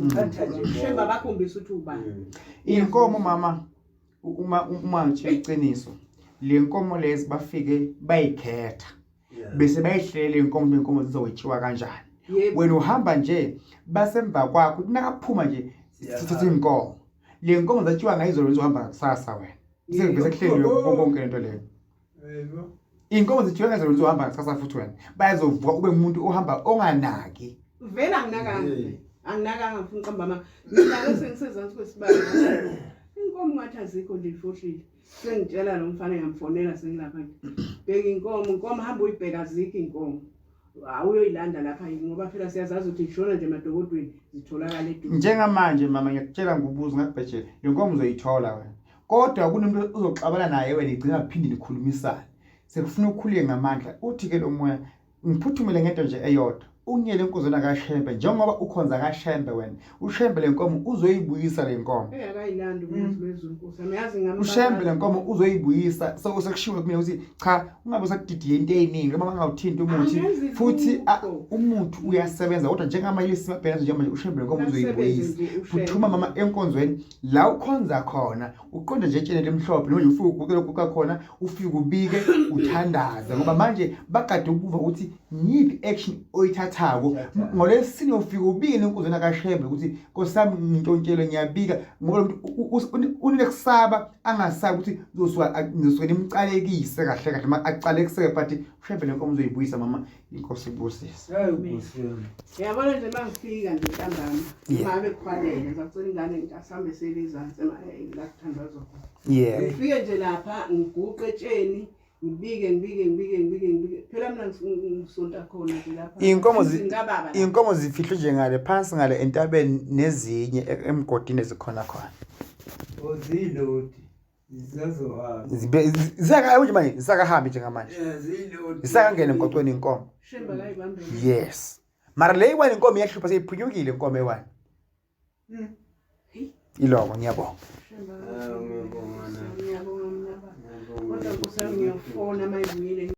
Thatha nje Shemba bakhombisa ukuthi ubani. Inkomo mama uma ngitshela iqiniso le nkomo lezi bafike bayikhetha bese bayihlela inkomo inkomo zizokwetshiwa kanjani. Wena uhamba nje basemva kwakho kunakaphuma nje sithatha inkomo. Le nkomo zatshiwa ngayizolo uzohamba kusasa wena. Sekuve sekuhleliwe konke lento leyo. Yebo. Inkomo zitshiwe ngayizolo uzohamba kusasa futhi wena. Bayazovuka ube umuntu ohamba onganaki. Vele anginakanga. Anginakanga ngifuna uqamba amanga. Mina ke sengisezansi kwesibaya. Inkomo ngathi azikho nje ifohlile. Sengitshela lo mfana ngiyamfonela sengilapha nje. Bheka inkomo, inkomo hamba uyibheka azikho inkomo. Awuyoyilanda lapha ngoba phela siyazazi ukuthi zishona nje emadokodweni zitholakala eduze. Njengamanje mama ngiyakutshela ngubuza ngakubhejela le nkomo uzoyithola wena. Kodwa kunomuntu ozoxabana naye wena igcina kuphinde nikhulumisane. Sekufuna ukhuleke ngamandla uthi ke lo moya ngiphuthumele ngento nje eyodwa. Unyele enkonzweni kaShembe njengoba ukhonza kaShembe wena. UShembe le nkomo uzoyibuyisa le nkomo. Eh akayilandi umuzi wezulu Nkosi yami yazi ngami. UShembe le nkomo uzoyibuyisa. So sekushiwo kumina ukuthi cha ungabe usakudidiye into eziningi noma bangawuthinti umuthi Angenzi futhi lutho. umuthi uyasebenza kodwa njengamanje lesimabhena njengamanje uShembe le nkomo uzoyibuyisa. Asebenze nje uShembe. Phuthuma mama enkonzweni la ukhonza khona uqonde nje etsheni elimhlophe noma nje ufike uguqe lokuguqa khona ufike ubike uthandaze ngoba manje bagade ukuva ukuthi ngiyiphi action oyithathako ngolwesine ufike ubike nenkonzweni kaShembe ukuthi Nkosi yami ngintshontshelwe ngiyabika ngoba lo muntu unekusaba angasabi ukuthi ngizosuka ngizosuke nimcalekise kahle kahle ma acalekiseke but uShembe le nkomo uzoyibuyisa mama inkosi ibusise. Hayi Nkosi yami. Uyabona nje uma ngifika nje ntambama uma bekufanele ngizacela ingane ngithi asihambe sele ezansi la kuthandazwa khona. Ngifike nje lapha ngiguqe etsheni ngibike ngibike ngibike ngibike ngibike phela mina ngisonta khona nje lapha. Inkomo Emzini kababa lapha. Inkomo zifihlwe nje ngale phansi ngale entabeni nezinye emgodini ezikhona khona. Ozilodi. Zisazohamba. Zibe nje manje zisakahambi njengamanje. Yeah, zilodi. Zisakangena emgwaqweni inkomo. Shemba kayibambe. Yes. Mara le iwani inkomo iyahlupha seyiphunyukile inkomo eyiwani. Iloko ngiyabonga. Shemba. Ah, ngiyabonga nami. Ngiyabonga mina baba. Ngiyabonga. Kodwa Nkosi yami ngiyofona mayibuyile.